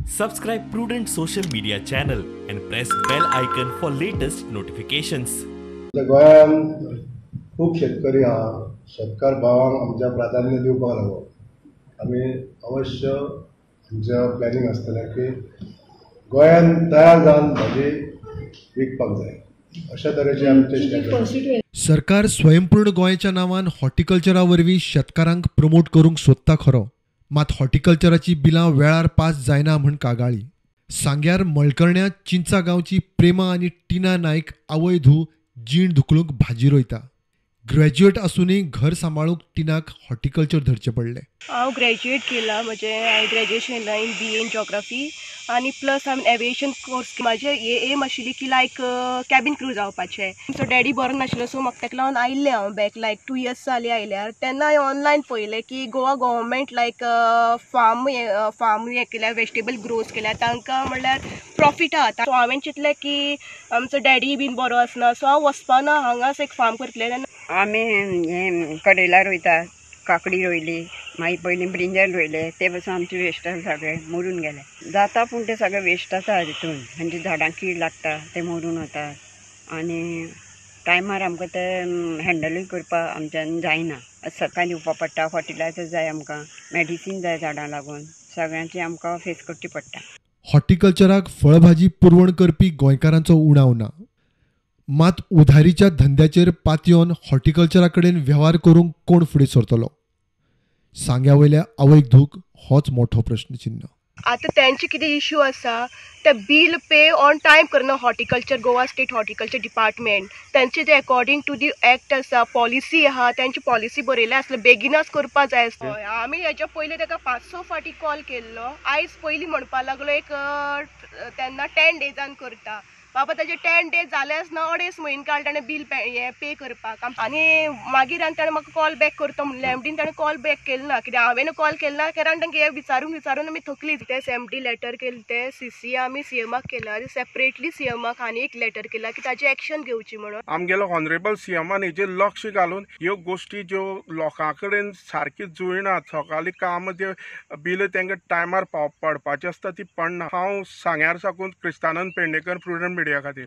Subscribe Prudent social media channel and press bell icon for latest notifications. गोंयांत खूब शेतकरी आहा. शेतकार भावांक आमच्या प्राधान्य दिवपाक लागो आमी अवश्य आमच्या प्लॅनिंग आसतलें की गोंयांत तयार जावन भाजी विकपाक जाय, अशा तरेचे आमचे. सरकार स्वयंपूर्ण गोंयच्या नांवान हॉर्टिकल्चरा वरवीं शेतकारांक प्रमोट करूंक सोदता खरो, मात हॉर्टिकल्चराची बिलां वेळार पास जायना म्हण कागाळी. सांग्यार मळकर्ण्या चिंचा गांवची प्रेमा आनी टिना नायक आवय धूव जीण धुकलूंक भाजी रोयता. ग्रॅज्युएट आसूनय घर सांबाळूंक टिनाक हॉर्टिकल्चर धरचें पडलें. हांव ग्रॅज्युएट केलां, म्हजें हांवें ग्रॅज्युएशन केलां इन BA in geography आनी प्लस हांवें एविएशन कोर्स. म्हाजें हे एम आशिल्ली की लायक कॅबीन क्रू जावपाचें. सो डॅडी बरो नाशिल्लो, सो म्हाका ताका लागून आयिल्लें हांव बॅक, लायक 2 इयर्स जाली आयल्यार. तेन्ना हांवें ऑनलायन पळयलें की गोवा गव्हर्मेंट लायक फार्म फार्म हें केल्यार, वेजिटेबल ग्रोस केल्यार तांकां म्हणल्यार प्रॉफीट आहा. सो हांवें चिंतलें की आमचो डॅडी बीन बरो आसना, सो हांव वचपाना, हांगाच एक फार्म करतलें तेन्ना. आमी हें कडेला रोयतात, काकडी रोयली, मागीर पयलीं ब्रिंजल रोयले, ते पसून आमचे वेस्ट सगळे मरून गेले. जाता पूण ते सगळे वेस्ट जाता हितून, म्हणजे झाडांक कीड लागता, ते मरून वतात आनी टायमार आमकां ते हँडलूय करपाक आमच्यान जायना. सकाळीं दिवपा पडटा, फर्टिलायजर जाय आमकां, मेडिसीन जाय झाडां लागून, सगळ्यांची आमकां फेस करची पडटा. हॉर्टिकल्चराक फळभाजी पुरवण करपी गोंयकारांचो उणाव ना, मात उधारीच्या धंद्याचेर पातयेवन हॉर्टिकल्चरा कडेन वेव्हार करूंक कोण फुडें सरतलो? सांग्या वयल्या आवयक धूक होच मोठो प्रश्नचिन्ह. आतां तेंचे कितें इश्यू आसा ते बील पे ऑन टायम करना horticulture, Goa state horticulture department तेंचे जे अकॉर्डिंग टू the act आसा, पॉलिसी आहा, तेंची पॉलिसी बरयल्ली आसले बेगीनच करपा जाय आसलो. आमी हेच्या पयलीं ताका 5-6 फावटी कॉल केल्लो. आयज पयलीं म्हणपाक लागलो एक तेन्ना 10 डेजान करता. बाबा ताजे 10 डेज जालेच ना, 2.5 म्हयने काडले ताणें बील हें पे करपाक. आनी मागीर आनी ताणें म्हाका कॉल बॅक करता म्हणलें, एमडीन ताणें कॉल बॅक केलें ना, कित्याक हांवें कॉल केलें ना, कारण तांकां हें विचारून विचारून आमी थकली. ते एमडी लेटर केलें, ते CC आमी CMाक केला आनी सेपरेटली CMाक आनी एक लेटर केला की ताजें एक्शन घेवची म्हणून. आमगेलो ऑनरेबल CMान हेजेर लक्ष घालून ह्यो गोश्टी ज्यो लोकां कडेन सारकी जुळना, सकाळी काम जे बिल तांकां टायमार पडपाचें आसता ती पडना. हांव सांग्यार साकून क्रिस्तानंद पेडणेकर, प्रुडंट मिडिया खातीर.